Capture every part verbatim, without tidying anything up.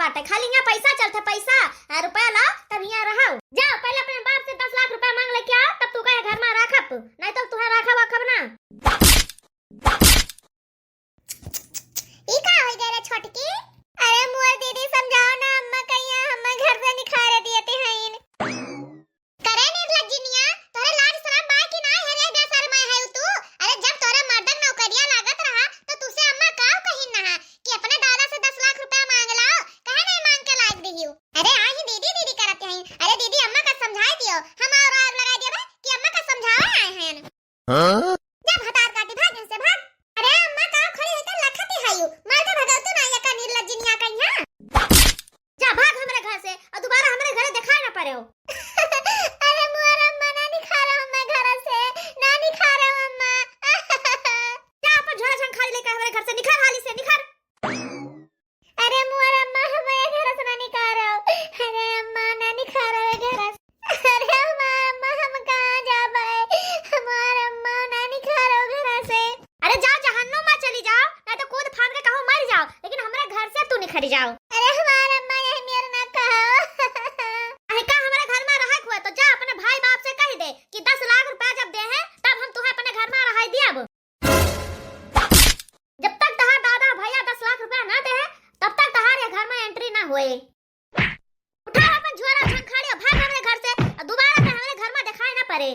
बाटे, खाली यहाँ पैसा चलत है, पैसा। आ, रुपया लाओ, तब यहाँ रहो। जाओ, पहले अपने बाप से दस लाख रुपया मांग लेके आओ, तब तू कहे घर में राखब, नहीं तो तुहे राखब वाखब ना। ई का हो गए रे छोटकी? अरे मोर दीदी, समझाओ ना अम्मा, कहिया हमें घर से निखारे दिए थे हईन। करे निर्लज्जिनिया, तोरे लाज शरम बा कि नाय है रे, बेशरम है तू। अरे जब तोरे मर्दन नौकरिया लागत रहा, तो तुसे अम्मा काव कहिन ना कि अपने दादा से दस लाख रुपया मांग लाओ, काहे नहीं मांग के लाग दिहियो? अरे आ ही दीदी दीदी करत हईन। अरे दीदी अम्मा का समझाए दियो, हम और आग लगा दियो बे कि अम्मा का समझावे आए हैं। हाँ? जा भतार काटी, भाग यहाँ से, भाग। अरे अम्मा, का खड़ी होके लखती हयू? मार के भगाओ तू ना, ये का निर्लज्जिनिया कहीं है। जा भाग हमरे घर से और दोबारा हमरे घरे दिखाई ना पड़े हो। अरे मोर अम्मा, ना निखारो हमें घर से, ना निखारो अम्मा। जा अपन झोरा झंखारी लेके हमरे घर से निखर, हाली से निखर। अरे मोर अम्मा, हमें घर से ना निकारो। अरे अम्मा, ना निकारो घर से। अरे हमार अम्मा, हम कहाँ जाबे? हमार अम्मा, ना निकारो घर से। अरे जाओ, जहन्नुम में चली जाओ, नहीं तो कूद फांद के कहूँ मर जाओ, लेकिन हमरे घर से तू निखरी जाओ। अरे हमार अम्मा, यही मेर ना कहो। अरे का हमरे घर में रहक हुआ तो जा अपने भाई बाप से कह दे कि दस लाख रुपया जब दे हैं, तब हम तुहे अपने घर में रहाई दियब। जब तक तहार दादा भैया दस लाख रुपया ना दे हैं, तब तक तहार ये घर में entry ना होए। उठा अपन झोरा झंखाड़ी और भाग हमरे घर से, और दोबारा ते हमरे घर में दिखाई ना पड़े।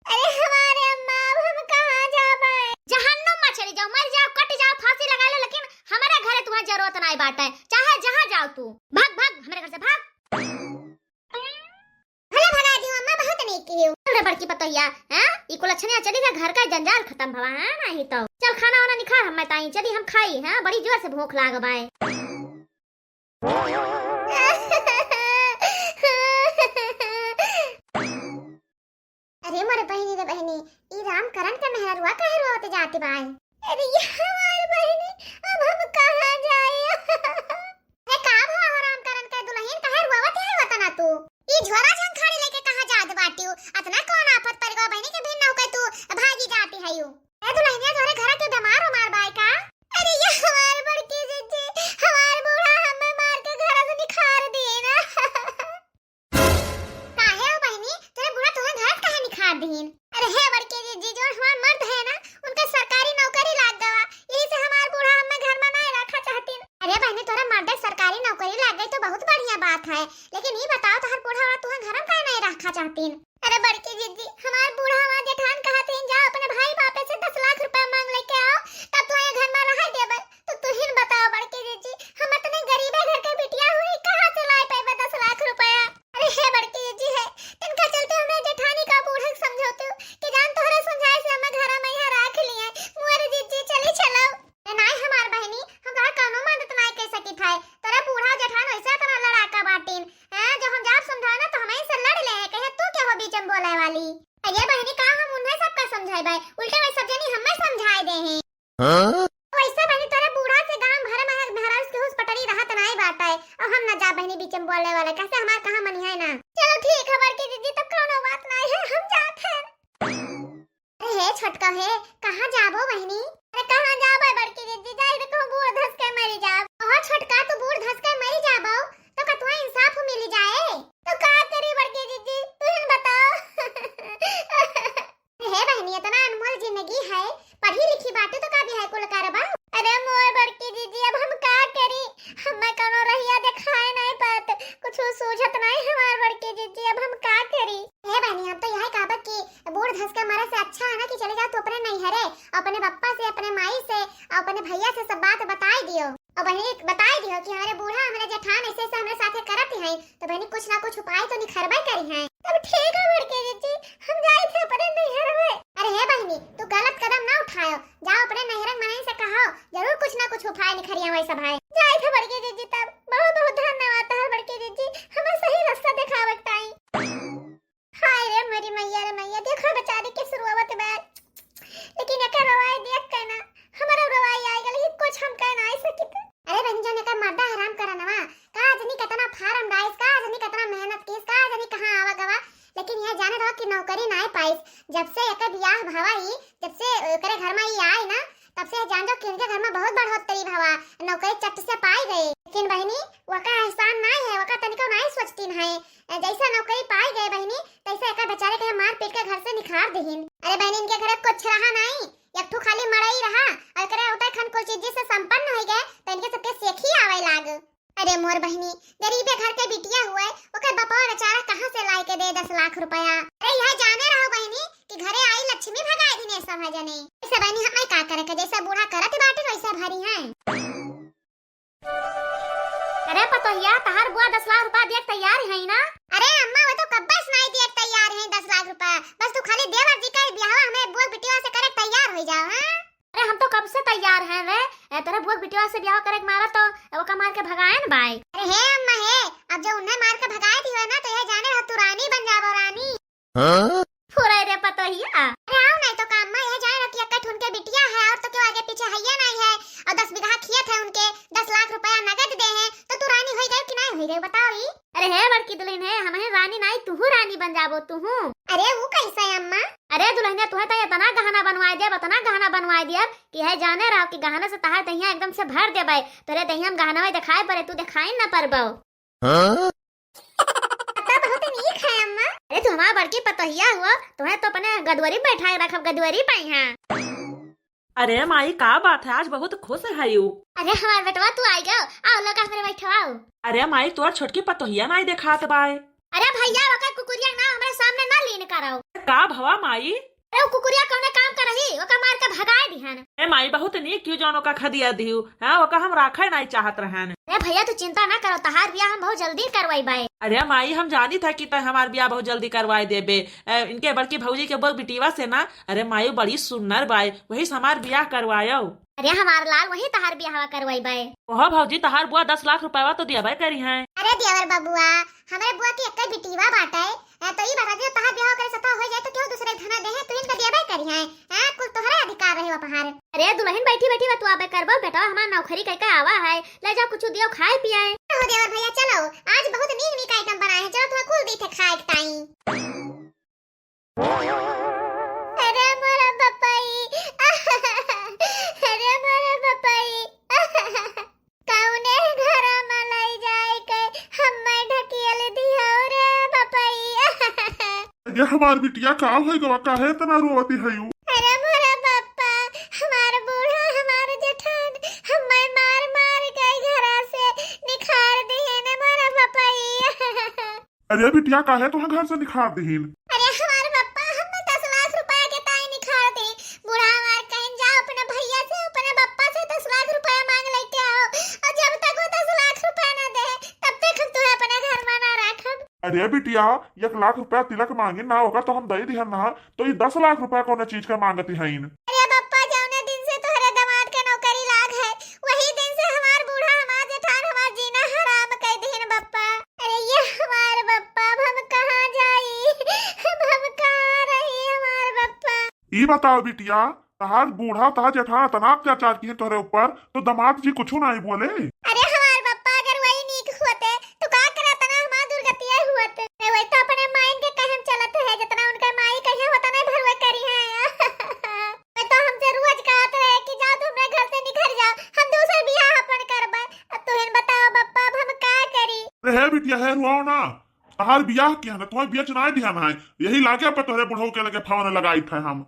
अरे हमारे अम्मा, अब हम कहाँ जाबे? जहन्नुम में चली जाओ, मर जाओ, कट जाओ, फांसी लगा लो, लेकिन हमारे घरे तुम्हारी जरूरत ना बाटे, चाहे जहाँ जाओ तू। भाग, भाग हमरे घर से, भाग। भले भगा दियो अम्मा, बहुत नेकी हो। चल रे बड़की पतोहिया, हैं? ई कुल अच्छनिया चली गए, घर का जंजाल खत्म भवा, हैं? नहीं तो चल खाना वाना निखार, हम ताई चली, हम खाई, हैं? बड़ी जोर से भूख लाग बाए। अरे मोरे बहिनी रे बहिनी, ई रामकरण के मेहररुआ काहे रोवत जात बाए? अरे ये हमार बहिनी, अब हम कहाँ जाए? अरे का भवा हो रामकरण के दुलहिन, काहे रोवत है वतना तू? ई झोरा झंखाड़ी लेके कहाँ जात बाटियो? अतना कौन आफत पड़ गवा बहिनी के बिन नौके तू भागी जाती है यू? ए दुलहिनिया, तोरे घर के बीमार उमार बाय का? अरे ये हमार बड़की जिज्जी, हमार बूढ़ा हमें मार के घर से निखार दिए ना। काहे हो बहिनी, तोरे बूढ़ा तोहे घर काहे निखार दीन? अरे हे बड़की जिज्जी, जो हमार मर्द है ना, उनका सरकारी नौकरी लाग गवा, यही से हमार बूढ़ा हमें घर में नहीं रखा चाहतीन। अरे बहिनी, तोरे मर्द सरकारी नौकरी लाग गई तो बहुत बढ़िया बात है, लेकिन ये बताओ तोहर बूढ़ा वाला तुहे घर में काहे नहीं रखा चाहतीन? अरे बड़की जिज्जी, हमार बूढ़ा हमार जेठान कहत हईन, "जाओ अपने भाई बापे से दस लाख रुपया मांग लेके आओ, तब तुहे घर में रहाई देबे।" तो तुहिन बताओ बड़की जिज्जी, हम अतने गरीबे घर के बिटिया हुई, कहाँ से लाई पैबे दस लाख रुपया? अरे हे बड़की जिज्जी है, तिनका चलते हमें जेठानी का बूढ़ा समझौते हो कि जान तोहरे समझाए से हमें घर में यहाँ राख लिए। मोर जिज्जी चली चलो। ए नाई हमार बहिनी, हम तोहार कौनो मदद नाई कर सकित है। तोरे बूढ़ा जेठान वैसे इतना लड़ाका बाटिन, हैं? जब हम जाब समझावे ना तो हमही से लड़ ले हैं, कहे तू के हो बीच में बोले वाली। अरे बहिनी, का हम उन्हें सबका समझाए बाय, उल्टे वही सब जनी हमें समझाए दे हैं। हाँ? वैसे बहिनी तोरे बूढ़ा से गांव भर में मेहरारू के हुस पटरी रहत नाई बाटे, और हम ना जा बहिनी बीच में बोले वाला, कैसे हमार कहाँ मनी है ना। चलो ठीक है बड़की जिज्जी, तब कौनो बात नाई है, हम जात हैं। अरे हे छोटका हे, कहाँ जाबो बहिनी? अरे कहाँ जाबो बड़की जिज्जी, जाई तो कहूँ बूढ़ धस के मरी जाब। ओहो छोटका, तू बूढ़ धस के मरी जाबो तो का तुहा इंसाफ मिली जाए? तो का करी बड़की जिज्जी, तू ही बताओ। अरे हे बहिनी, इतना अनमोल जिंदगी है, पढ़ी लिखी बाटे तो का भी है कुल करबा? अरे मोर बड़की जिज्जी, अब हम का करी? हमें कौनो रहिया देखाए नहीं पात, कुछ सूझत नहीं हमार बड़की जिज्जी, अब हम का करी? हे बहिनी, हम तो यह कहबत कि बूढ़ धस के मरे से अच्छा है ना कि चले जाओ तू अपने नैहरे, अपने पप्पा से, अपने माई से, अपने भैया से सब बात बताई दियो। और बहिनी बताई दियो कि हमारे बूढ़ा, हमारे जेठान ऐसे ऐसे हमारे साथे करत ही हैं, तो बहिनी कुछ ना कुछ उपाय तो निखरबे करी हैं। तब ठीक है बड़की जिज्जी, हम जाए थे अपने नैहर में। अरे हे बहिनी, तू गलत कदम ना उठायो, जाओ अपने नैहर में मनई से कहो, जरूर कुछ ना कुछ उपाय निखरिया वही सब है। जाए थे बड़की जिज्जी, तब बहुत बहुत धन्यवाद तोहार बड़की जिज्जी, हमें सही रास्ता देखावे के ताई। हाय रे मेरी मैया रे मैया, देखो बेचारी के शुरुआत में, लेकिन एकर रवाई देख के ना हमारा रवाई आ गई, कुछ हम कह ना सकित। अरे बहन जान, एकर मर्दा हराम करनवा, का जनी कितना फार्म डाइस, का जनी कितना मेहनत कीस, का जनी कहाँ आवा गवा, लेकिन यह जाने रहो कि नौकरी नाय पाइस। जब से एकर बियाह भवा ही, जब से एकरे घर में ही आई ना, तब से जान जाओ कि इनके घर में बहुत बढ़ोतरी भवा, नौकरी चट से पाई गई। लेकिन बहिनी, वका एहसान नाई है, वका तनिको नाई सोचतीन है। जैसा नौकरी पाई गए बहिनी, तैसा एका बेचारे के मार पीट के घर से निखार दिहिन। अरे बहिनी, इनके घर कुछ रहा नाई, एक ठो खाली मड़ई रहा, और एकरे उतर खन कुल चीज से संपन्न हो गए, तो इनके सबके सेखी आवे लाग। अरे मोर बहिनी, गरीबे घर के बिटिया हुए, ओकर बपवा बेचारा कहाँ से लाई के दे दस लाख रुपया? अरे यह जाने रहो बहिनी कि घरे आई लक्ष्मी भगाए दिने सब है जने। ऐसे बहिनी हमें का करे के, जैसे बूढ़ा करत बाटे वैसे भरी है। अरे पतोहिया, तहार बुआ दस लाख रुपया दिए के तैयार है ना? अरे अम्मा, वो तो कब्बे से नाई दिए के तैयार है दस लाख रुपया। बस तू खाली देवर जी का ब्याह हमें बुआ बिटिया से करे के तैयार हो जाओ, हाँ? अरे हम तो कब से तैयार हैं रे। ए, तोरे बुआ बिटिया से ब्याह करे के मारा तो ओका मार के भगाए न बाय। अरे हे अम्मा हे, अब जो उन्हें मार के भगाए दी हो ना तो यह जाने रहो तू रानी बन जाबो रानी। हाँ? फुराई रे पतोहिया। अरे आओ नहीं तो काम में, यह जाने रहो कि अक्का ठुन के बिटिया है और तो क्यों आगे पीछे हैया नहीं है। और दस बीघा खेत है उनके, दस लाख रुपया नगद दे हैं, तो तू रानी होई गई कि नहीं होई गई बताओ ही। अरे हे बड़की दुल्हन है, हम हैं रानी नाई, तुहू रानी बन जाबो तुहू। अरे वो कैसे है अम्मा? अरे दुल्हनिया, तुहे तो इतना गहना बनवाए देब, इतना गहना बनवाए देब कि है जाने रहो कि गहना से तहार दहिया एकदम से भर देबै। तोरे दहिया में गहना में दिखाए पड़े, तू दिखाई न परबो। हाँ? पता बहुत नीक है अम्मा। अरे तू हमार बड़की पतोहिया हुआ, तुहे तो अपने गदवरी में बैठाए रखब, गदवरी पे यहाँ। अरे माई, का बात है, आज बहुत खुश है यू। अरे हमार बेटवा तू आ गयो, आओ लोग हमरे बैठवाओ। अरे माई, तोर छोटकी पतोहिया नाई देखात बाय। अरे भैया, ओकर कुकुरिया ना हमरे सामने ना लीन कराओ। का भवा माई? अरे वो कुकुरिया कौने काम का रही, ओका मार के भगाए दिहन। ए माई, बहुत नीक क्यों जौन ओका खदिया दिहू, हाँ, ओका हम राखे नाई चाहत रहन। अरे भैया तू चिंता ना करो, तहार बियाह हम बहुत जल्दी करवाई बाय। अरे माई, हम जानी था कि तै हमार बियाह बहुत जल्दी करवाए देबे। ए, इनके बड़की भौजी के बोल बिटिया से ना, अरे माई बड़ी सुन्नर बाय, वही से हमार बियाह करवायो। अरे हमार लाल, वही तहार बियाहवा करवाई बाय। ओहो भौजी, तहार बुआ दस लाख रुपया तो दियाबे करी हैं। अरे देवर बबुआ, हमरे बुआ की एक बिटिया बाटे, ए, तो ई बता दे, तहार बियाह करे सता हो जाए तो क्यों दूसरे धना दे हैं, तू इनका दियाबे करी हैं। हैं, कुल तोहरे अधिकार रहे वो पहाड़। अरे दुल्हन बैठी बैठी बतुआबे करबो, बेटा हमार नौकरी कइके आवा है, ले जाओ कुछ दियो खाए पियाए। हो देवर भैया चलो, आज बहुत नीक नीक आइटम बनाए हैं, चलो तुम्हें कुल दी थे खाए के ताई। अरे मोरा बपई, अरे मोरा बपई, कौने घरा में लई जाए के हम्मे ढकियल दिहो रे बपई। अरे हमार बिटिया का होई गवा, काहे इतना रोवती हयू? अरे मोरा बप्पा, हमार बूढ़ा, हमार जेठान हम्मे मार मार के घरा से निखार दिहे ने मोरा बपई। अरे बिटिया, काहे तुहे घर से निखार दिहिन? अरे हमार बप्पा, हम्मे दस लाख रुपया के ताई निखार दे। बूढ़ा हमार कहिन, "जाओ अपने भैया से, अपने बप्पा से दस लाख रुपया मांग लेके आओ, और जब तक वो दस लाख रुपया ना दे, तब तक हम तुहे अपने घर में ना रखब।" अरे बिटिया, एक लाख रुपया तिलक मांगिन ना, ओकर तो हम दे दिहन ना, तो ई दस लाख रुपया कौन चीज के मांगती हईन? अरे बप्पा, जौने दिन से तोहरे दामाद के नौकरी लाग है, वही दिन से हमार बूढ़ा, हमार जेठान, हमार जीना हराम कर दिहिन बप्पा। अरे ये हमार बप्पा, अब हम कहाँ जाई? अब हम कहाँ रही हमार बप्पा? ई बताओ बिटिया, तहार बूढ़ा, तहार जेठान इतना अत्याचार किए तोहरे ऊपर, तो दामाद जी कुछ नहीं बोले? अरे हमार बप्पा अगर वही नीक होते, तो का करा तना हमार दुर्गतिया हुअत? अरे वही तो अपने माइन के कहम चलत है, जितना उनका माई कहे होता नहीं भरवे करी है। वही तो हमसे रोज कहत रहे कि जाओ तुम अपने घर से निकल जाओ, हम दूसर बियाह अपन करबे। अब तुहिन बताओ बप्पा, अब हम का करी? अरे हे बिटिया, हे रुआओ ना, तहार बियाह किया ना, तुम्हारे बियाह चुनाए दिया ना है, यही लागे पर तोहरे बुढ़ऊ के लगे फोन लगाई थे हम।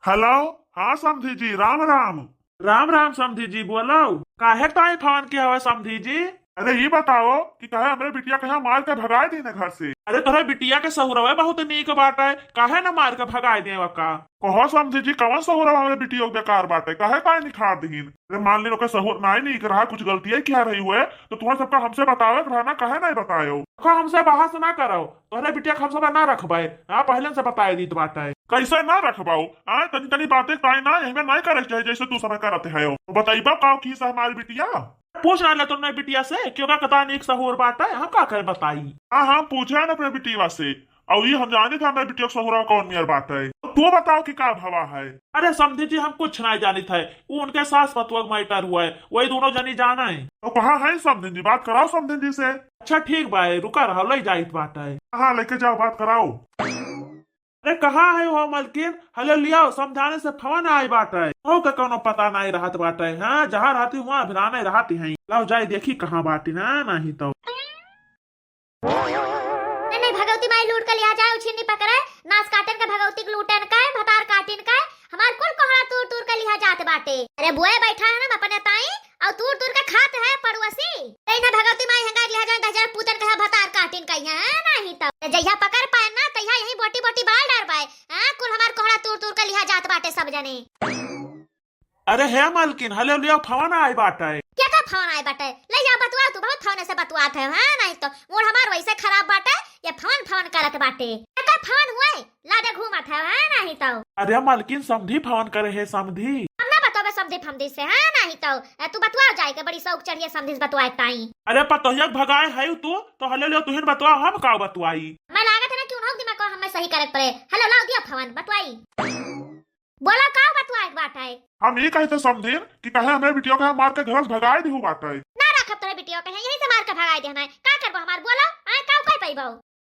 हेलो, हाँ समधी जी, राम राम। राम राम समधी जी, बोलो, काहे ताई फोन किया हुआ समधी जी? अरे ई बताओ कि काहे हमरे बिटिया के यहाँ मार के भगाए दीने घर से? अरे तोहरे बिटिया के सहुरवे बहुत नीक बाटे, काहे न मार के भगाए दे वका? कहो समधी जी, कवन सहुरवा हमरे बिटिया के बेकार बाटे, काहे ताई निखार दीन? अरे मान ली ओकर सहुर नाई नीक रहा, कुछ गलतियाँ किया रही हुए, तो तुम्हारे सबका हमसे बतावे के रहा ना, काहे नहीं बतायो? देखो हमसे बहस ना करो, तोहरे बिटिया के हम सब ना रखबे, हाँ, पहले से बताए दीत बाटे। कैसे ना रखबाओ? हाँ, तनी तनी बातें ताई ना, यही में नहीं करे के चाहे, जैसे तू सब करत है। तो बताइबा का की से हमारी बिटिया? पूछ ना ले तुमने बिटिया से, क्यों का कता नीक सहूर बाटे, हम का करे बताई? हाँ, हम पूछे ना अपने बिटिया से, और ये हम जाने था हमारे बिटिया के सहुरा कौन मियर बाटे। तो तू बताओ कि का भवा है? अरे समधी जी, हम कुछ नहीं जानित है, वो उनके सास पतुआ के मैटर हुआ है, वही दोनों जनी जाना है। तो कहाँ है समधी जी? बात कराओ समधी जी से। अच्छा ठीक बा, रुका रहो, ले जाइत बाटे। हाँ, लेके जाओ, बात कराओ। ए, कहाँ है हो मलकिन? हले लियाओ, समधिन से फोन आइ बाटइ। हो के कउनो पता नाहीं रहत बाटइ। हाँ, जहाँ रहती हुआँ अभिराने रहती हैं। लाओ जाइ देखी कहाँ बाटी ना, नाहीं तउ। नाहीं, नाहीं, भगवती माई लूट के लिहा जाए, उछिन्नी पकड़े, नास काटिन के भगवती के लूटिन के, भतार काटिन के, हमार कुल कोहड़ा तूर तूर के लिहा जात बाटे। अरे बुए बैठा है ना अपने ताई, अउ तूर तूर के खात है पड़ोसी। तई ना भगवती माई हंगार लिहा जाए, दहिजर पूतन के भतार काटिन के, हाँ, नाहीं तउ। जहिया पकड़ पाए ना, तहिया यहीं बोटी बोटी बाल डरबाए। हाँ, कुल हमार कोहड़ा तूर तूर के लिहा जात बाटे सब जने। अरे हे मलकिन, हले लियाओ, फोन आइ बाटइ। केका फोन आइ बाटइ? ले जा बतुआ, तू बहुत फोन से बतुआत है, हाँ, नाहीं तउ मूड हमार वइसे खराब बाटे, ये फोन फोन करत बाटे। केका फोन हुए? लादे घूमत है, हाँ, नाहीं तउ। अरे मलकिन, समधी फोन करे है, समधी। हम ना बतोबे समधी फमधी से, हाँ, नाहीं तउ। ए, तू बतुआ जाइ के, बड़ी सौख चढ़िए समधी से बतुआए ताई। अरे पतोहिया के भगाए है तू, तो हले लियाओ, तुहिन बतुआ, हम का बतुआई? मैं लागत है ना कि उन्हों दिमाग को हमें सही करे के पड़े। हलो, लाओ दिया फोन, बतुआई। बोला, का बतुआए के बाटइ? हम ई कहित है समधिन कि काहे हमरे बिटिया के मार के घर से भगाइ दिहु बाटइ। ना रखब तोरे बिटिया के, यहीं से मार के भगाइ दे हमें। का करबो हमार, बोला, आए का उपाय पइबो?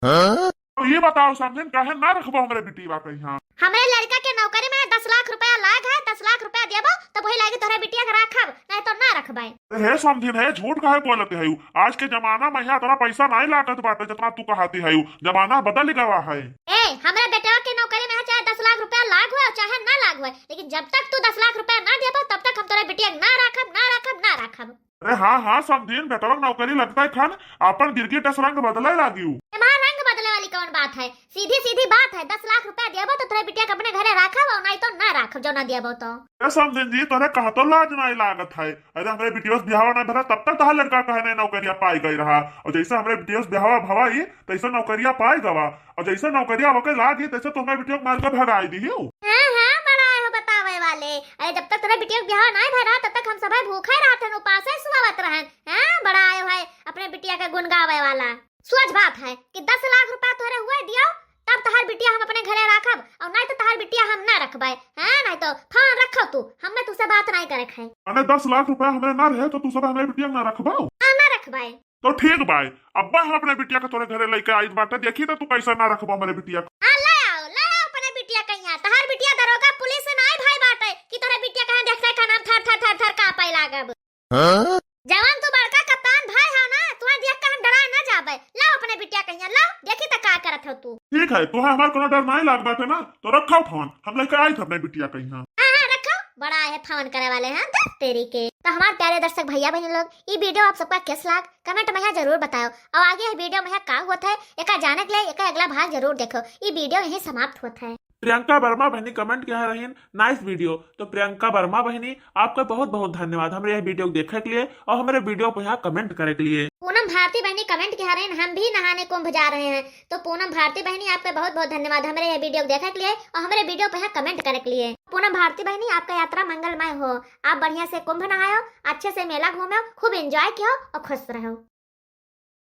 हाँ? तो ई बताओ समधिन, काहे ना रखबो हमरे बिटिया के यहाँ? हमरे लड़का के नौकरी में दस लाख रुपया लाग है, दस लाख रुपया देबो तब वही लागी तोरे बिटिया के रखब, नाहीं तउ ना रखबइ। हे समधिन, हे झूठ काहे बोलत है? आज के जमाना में यहाँ इतना पैसा नाहीं लागत बाटइ जितना तू कहती है। जमाना बदल गवा है। ए, हमरे बेटवा के नौकरी में चाहे दस लाख रुपया लाग हुए और चाहे ना लाग हुए, लेकिन जब तक तू दस लाख रुपया ना देबो, तब तक हम तोरे बिटिया के ना राखब, ना राखब, ना राखब। अरे हाँ, हाँ, समधिन, बेटवा के नौकरी लगता है खान, आपन गिरगिट अस रंग बदले लागियो। एमा रंग बदले वाली कौन बात है? सीधी सीधी बात है, दस लाख रुपया देबो तो तोरे बिटिया के अपने घरे राखब और नाहीं तो ना राखब, जो ना देबो तो। ए समधिन जी, तोरे कहतो लाज नाहीं लागत है। अरे हमरे बिटिया से बियाहवा नाहीं भरा, तब तक तोहार लड़का कहे नाहीं नौकरिया पाइ गइ रहा, और जैसे हमरे बिटिया से बियाहवा भवा ही, तैसे नौकरिया पाइ गवा, और जैसे नौकरिया होके लागी, तैसे तो हमरे बिटिया के मार के भगाइ दिहियो। हाँ, हाँ, बड़ा आए हो बतावे वाले। अरे जब तक तोरे बिटिया के बियाह नाहीं भरा, तब तक हम सभे भूखे रहत हन, उपासे सुआवत रहन। हाँ, बड़ा आए हो है अपने बिटिया के गुण गावे वाला। सोच बात है कि दस लाख रुपया तोहरे हुए दियो, तब तहार बिटिया हम अपने घरे राखब, और नाहीं तो तहार बिटिया हम ना रखबे। हाँ, नाहीं तो फोन रखो तू, हमें तुसे बात नाहीं करे के है। माने दस लाख रुपया हमरे ना रहे तो तू सब हमरे बिटिया के ना रखबो? हाँ, ना रखबे। तो ठीक बाय, अब्बा हम अपने बिटिया के तोरे घरे लइके आइत बाटे, देखी तो तू कैसे ना रखबो हमरे बिटिया के। हाँ, ले आओ, ले आओ अपने बिटिया के यहाँ। तहार बिटिया दरोगा पुलिस से नाहीं भाई बाटे कि तोरे बिटिया के यहाँ देखते का नाम थर थर थर थर कांपे लागब। हाँ? जवन तू बड़का कप्तान भाई हो ना, तुहे देख के हम डराए ना जाबे। लाओ अपने बिटिया के यहाँ, लाओ, देखी त का करत हो तू। ठीक है, तुहे हमार कोनो डर नाहीं लाग बाटे ना, तो रखो फोन, हम लइके आइत अपने बिटिया के यहाँ। हाँ, हाँ, रखो, बड़ा है फोन करे वाले हैं, दस तेरी के। तो हमार प्यारे दर्शक भइया बहिन लोग, ई video आप सबका कैस लाग, comment में यहाँ जरूर बताओ। और आगे ये video में यहाँ का होत है, एका जाने के लिए एका अगला भाग जरूर देखो। ई video यहीं समाप्त होत है। प्रियंका वर्मा बहिनी comment किहा रहीन, nice video। तो प्रियंका वर्मा बहिनी, आपका बहुत बहुत धन्यवाद हमरे यह video देखे के लिए और हमरे video पर यहाँ comment करे के लिए। पूनम भारती बहिनी comment किहा रहीन, हम भी नहाने कुंभ जा रहे हैं। तो पूनम भारती बहिनी, आपका बहुत बहुत धन्यवाद हमरे यह video देखे के लिए और हमरे video पर यहाँ comment करे के लिए। पूनम भारती बहिनी, आपका यात्रा मंगलमय हो, आप बढ़िया से कुंभ नहायो, अच्छे से मेला घूमो, खूब enjoy कियो और खुश रहो।